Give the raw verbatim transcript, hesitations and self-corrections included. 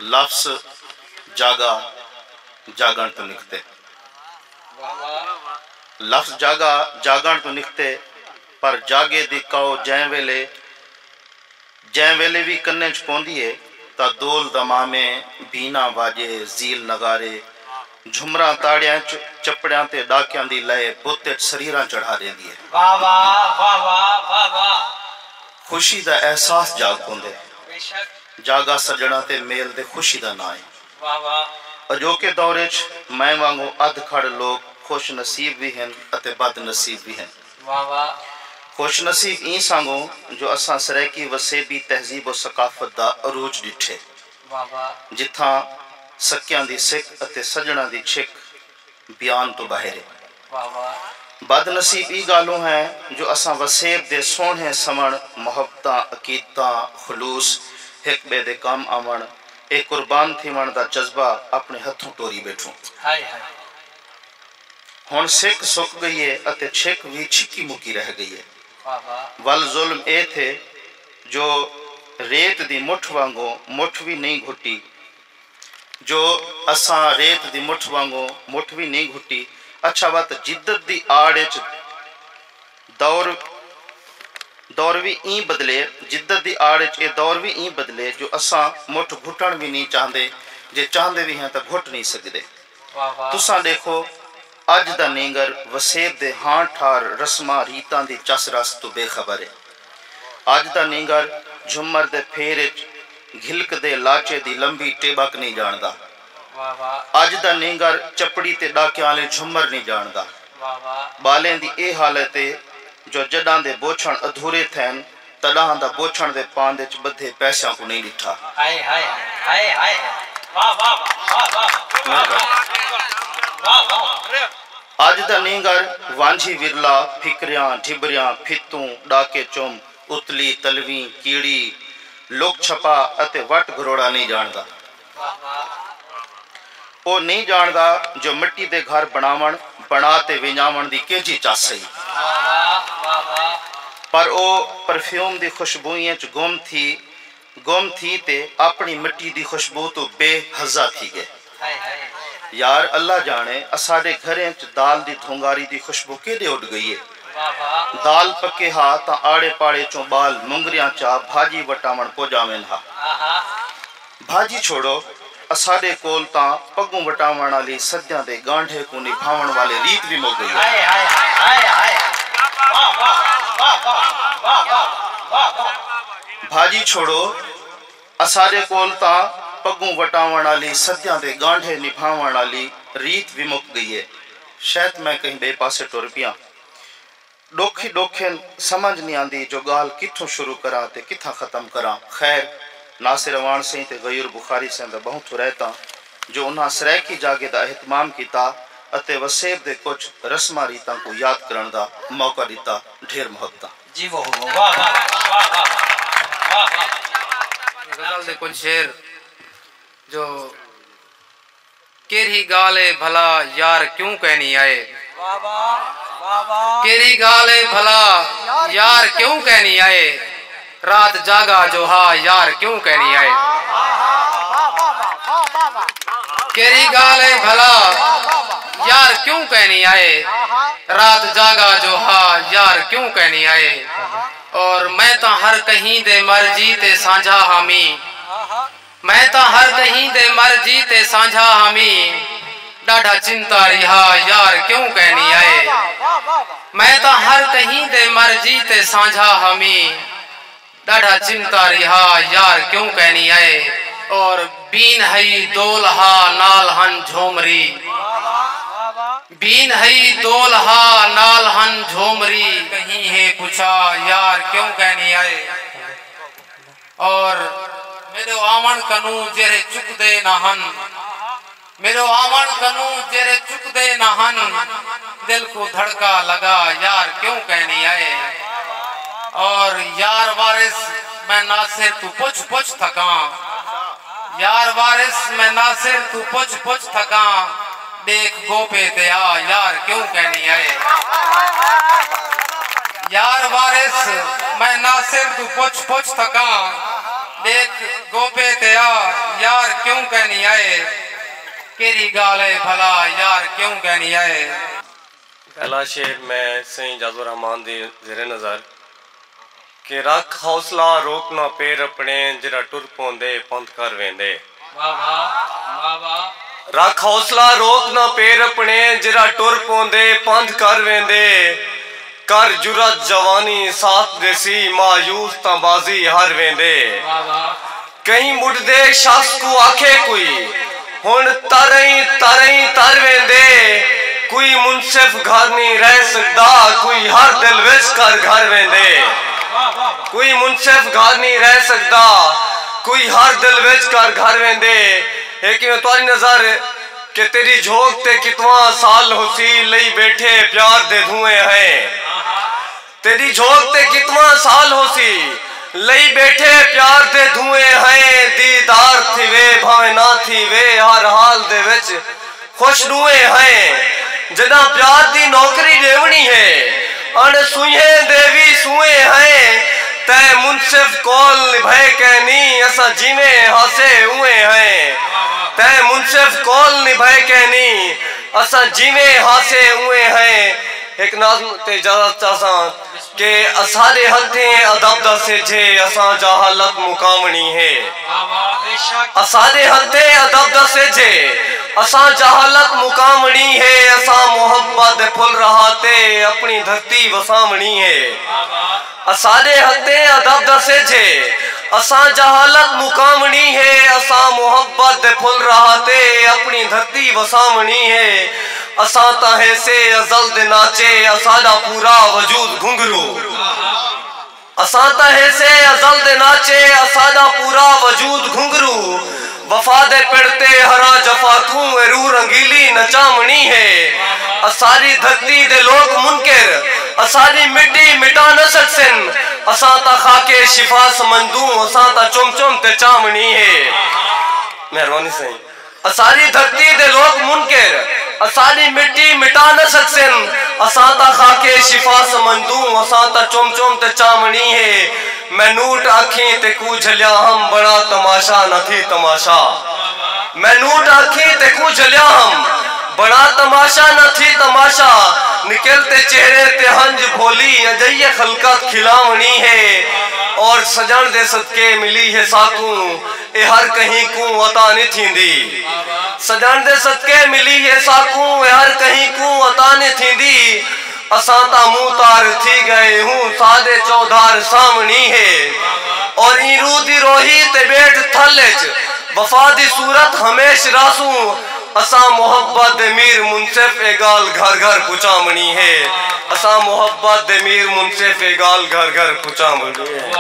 لفظ جاڳا جاڳݨ توں نکھتے۔ لفظ جاڳا جاڳݨ توں نکھتے، پر جاڳے دی کاؤ جئیں ویلے، جئیں ویلے وی کنیں چ پوندی ہے، تاں دول دمامے، بیناں واڄے، زیل نغارے، جھمراں تاڑیاں چ، چپڑیاں تے ݙاکیاں دی لئے بت اچ سریراں چڑھا ݙیندی ہے۔ واہ واہ، واہ واہ، واہ واہ۔ خوشی دا احساس جاڳ پوندے۔ بے شک۔ جاڳا سڄݨاں تے میل دے خوشی دا ناں ہے۔ واہ واہ۔ اڄوکے دور اچ میں وانگوں ادھ کھڑ لوک خوش نصیب وی ہن اتے بد نصیب وی ہن۔ واہ واہ۔ خوش نصیب ایں سانگوں جو اساں سرائیکی وسیبی تہذیب و ثقافت دا عروج ݙٹھے۔ واہ واہ۔ جتھاں سکیاں دی سک اتے سڄݨاں دی چھک بیان توں ٻاہر ہے۔ واہ واہ۔ بد نصیب ایں ڳالھوں ہیں جو اساں وسیب دے سوہݨے سوݨ، محبتاں، عقیدتاں، خلوص، ہک ٻئے دے کم آوݨ، اے قربان تھیوݨ دا جذبہ اپݨے ہتھوں ٹوری ٻیٹھوں۔ ہائے ہائے۔ ہݨ سک سک ڳئی ہے اتے چھک وی چھکی مکی رہ ڳئی ہے۔ واہ واہ۔ ول ظلم اے تھے جو ریت دی مٹھ وانگوں مٹھ وی نئیں گھٹی، جو اساں ریت دی مٹھ وانگوں مٹھ وی نئیں گھٹی۔ اچھا وت جدت دی آڑ اچ دور، دور وی ایں بدلے، جدت دی آڑ اچ اے دور وی ایں بدلے جو اساں مٹھ گھٹݨ وی نئیں چاہندے، جے چاہندے وی ہیں تاں گھٹ نئیں سڳدے۔ واہ واہ۔ تساں ݙیکھو، اڄ دا نینگر وسیب دے ہاں ٹھار رسماں ریتاں دی چس رس توں بے خبر ہے۔ اڄ دا نینگر جھمر دے پھیر اچ گھلک دے لاچے دی لمبی ٹیٻک نئیں ڄاݨدا۔ واہ واہ۔ اڄ دا نینگر چپڑی تے ݙاکیاں آلے جھمر نئیں ڄاݨدا۔ واہ واہ۔ ٻالیں دی اے حالت ہے جو جݙاں دے بوچھݨ ادھورے تھئن، تݙاہاں دا بوچھݨ دے پاند اچ ٻدھے پیسیاں کوں نئیں ݙٹھا۔ ہائے ہائے ہائے ہائے۔ واہ واہ واہ واہ واہ۔ مہربانی۔ واہ واہ۔ اڄ دا نینگر وانجھی ورلا، پھکریاں، ڈھبریاں، پھتوں، ݙاکے چم، اتلی، تلویں، کیڑی، لک چھپا اتے وٹ گھروڑا نئیں ڄاݨدا۔ او نئیں ڄاݨدا جو مٹی دے گھر بݨاوݨ، بݨا تے ونڄاوݨ دی کیجھی چس ہئی۔ پر او پرفیوم دی خوشبوئیں اچ گم تھی، گم تھی تے اپݨی مٹی دی خوشبو توں بے حظا تھی ڳئے۔ یار، اللہ ڄاݨے اساݙے گھریں اچ دال دی دھونگاری دی خوشبو کیݙے اݙ ڳئی ہے۔ دال پکے ہا تاں آڑے پاڑے چوں ٻال مونگریاں چا بھاڄی وٹاوݨ پڄ آون ہا۔ بھاڄی چھوڑو، اساݙے کول تاں پڳوں وٹاوݨ آلی صدیاں دے ڳانڈھے کوں نبھاوݨ والی ریت وی مک ڳئی ہے۔ ہائے ہائے ہائے ہائے ہائے۔ واہ واہ واہ واہ۔ بھاڄی چھوڑو، اساݙے کول تاں پڳوں وٹاوݨ آلی صدیاں دے ڳانڈھے نبھاوݨ آلی ریت وی مک ڳئی ہے۔ شاید میں کہیں ٻئے پاسے ٹر پیاں۔ ݙکھ ہی ݙکھ ہن، سمجھ نی آندی جو ڳالھ کتھوں شروع کراں تے کتھاں ختم کراں۔ خیر، ناصر اعواݨ سئیں تے غیور بخاری سئیں دا ٻہوں تھرائتاں جو انہاں سرائیکی جاڳے دا اہتمام کیتا اتے وسیب دے کجھ رسماں ریتاں کوں یاد کرݨ دا موقع ݙتا۔ ڈھیر محبتاں۔ جی وہ، واہ واہ واہ واہ۔ غزل دے کجھ شعر جو کیرھی ڳالھ اے بھلا یار کیوں کائنی آئے؟ واہ واہ، واہ واہ۔ کیرھی ڳالھ اے بھلا یار کیوں کائنی آئے؟ رات جاڳا جو ہا یار کیوں کائنی آئے؟ واہ واہ، واہ واہ، واہ واہ۔ کیرھی ڳالھ اے بھلا یار کیوں کائنی آئے؟ رات جاڳا جو ہا یار کیوں کائنی آئے؟ اور میں تاں ہر کہیں دے مرضی تے سانجھا حامی۔ میں تاں ہر کہیں دے مرضی تے سانجھا حامی، ݙاڈھا چنتا ریہا یار کیوں کائنی آئے۔ میں تاں ہر کہیں دے مرضی تے سانجھا حامی، ݙاڈھا چنتا ریہا یار کیوں کائنی آئے۔ اور بین ہئی دول ہا نال ہن جھومری، بین ہئی دول ہا نال ہن جھومری، کہیں ہے پچھا یار کیوں کائنی آئے۔ اور میݙو آوݨ کنوں جیرھے چکدے نہ ہن، میݙو آوݨ کنوں جیرھے چکدے نہ ہن، دل کوں دھڑکا لڳا یار کیوں کائنی آئے۔ اور یار وارث میں ناصر توں پچھ پچھ تھکاں، یار وارث میں ناصر توں پچھ پچھ تھکاں، ݙیکھ گوپے تے آ یار کیوں کائنی آئے۔ یار وارث میں ناصر توں پچھ پچھ تھکاں، ݙیکھ گوپے تے آ، یار کیوں کائنی آئے؟ کیڑھی ڳالھ ہے بھلا، یار کیوں کائنی آئے؟ پہلا شعر میں سئیں اعجاز الرحمان دی زیر نظر کہ رکھ حوصلہ روک نہ پیر اپݨے، جیڑھا ٹر پوندے پندھ کر ویندے۔ واہ واہ، واہ واہ۔ رکھ حوصلہ روک نہ پیر اپݨے، جیڑھا ٹر پوندے پندھ کر ویندے۔ کر جرات جوانی ساتھ ݙیسی، مایوس تاں بازی ہار ویندے۔ واہ واہ۔ کہیں ٻڈھدے شخص کوں آکھے کوئی، ہݨ تر ائیں تر ائیں تر ویندے۔ کوئی منصف گھر نی رہ سڳدا، کوئی ہر دل وچ کر گھر ویندے۔ کوئی منصف گھر نی رہ سڳدا، کوئی ہر دل وچ کر گھر ویندے۔ ہے کیویں تہاݙی نظر کہ تیݙی جھوک تے کتواں سال ہوسی، لئی ٻیٹھے پیار دے دھوئیں ہیں۔ تیݙی جھوک تے کتواں سال ہوسی، لئی ٻیٹھے پیار دے دھوئیں ہیں۔ دیدار تھیوے بھاویں نہ تھیوے، ہر حال دے وچ خوش ݙوئیں ہیں۔ جݙاں پیار دی نوکری ݙیوݨی ہے، اݨ سوئیں دے وی سوئیں ہیں۔ تیں منصف قول نبھائے کینی، اساں جیویں ہاسے اونویں ہیں۔ تیں منصف قول نبھائے کینی، اساں جیویں ہاسے اونویں ہیں۔ ہک نظم تے اجازت چاہساں کہ اساݙے ہتھیں ادب دا سجھ ہے، اساں جہالت مکاوݨی ہے۔ اساݙے ہتھیں ادب دا سجھ ہے، اساں جہالت مکاوݨی ہے۔ اساں محبت دے پھل رہا تے اپݨی دھرتی وساوݨی ہے۔ اساݙے ہتھیں ادب دا سجھ ہے، اساں جہالت مکاوݨی ہے۔ اساں محبت دے پھل رہا تے اپݨی دھرتی وساوݨی ہے۔ اساں تاں ہیسے ازل دے ناچے، اساݙا پورا وجود گھنگھرو۔ اساں تاں ہیسے ازل دے ناچے، اساݙا پورا وجود گھنگھرو۔ وفا دے پڑ تے ہراں جفا کوں، اے روح رنگیلی نچاوݨی ہے۔ اساݙی دھرتی دے لوک منکر، اساݙی مٹی مٹا نہ سڳسن۔ اساں تاں خاکِ شفا سمجھدوں، اساں تاں چم چم تے چاوݨی ہے۔ مہربانی سئیں۔ اساݙی دھرتی دے لوک منکر، اساݙی مٹی مٹا نہ سڳسن۔ اساں تاں خاکِ شفا سمجھدوں، اساں تاں چم چم تے چاوݨی ہے۔ میں نوٹ اکھیں تیکوں جھلیا ہم، بݨا تماشا نہ تھی تماشا۔ میں نوٹ اکھیں تیکوں جھلیا ہم، بݨا تماشا نہ تھی تماشا۔ نکل تے چہرے تے ہنج بھولی، اڄئیے خلقت کھلاوݨی ہے۔ اور سڄݨ دے صدقے ملی ہے ساکوں، اے ہر کہیں کوں عطا نی تھیندی۔ سڄݨ دے صدقے ملی ہے ساکوں، اے ہر کہیں کوں عطا نی تھیندی۔ اساں تاں منہ تار تھی ڳئے ہوں، ساݙے چودھار ساوݨی ہے۔ اور ایں روح دی روہی تے ٻیٹھ تھل اچ، وفا دی صورت ہمیش رہسوں۔ اساں محبت دے میر منصف، اے ڳالھ گھر گھر پچاوݨی ہے۔ اساں محبت دے میر منصف، اے ڳالھ گھر گھر پچاوݨی ہے۔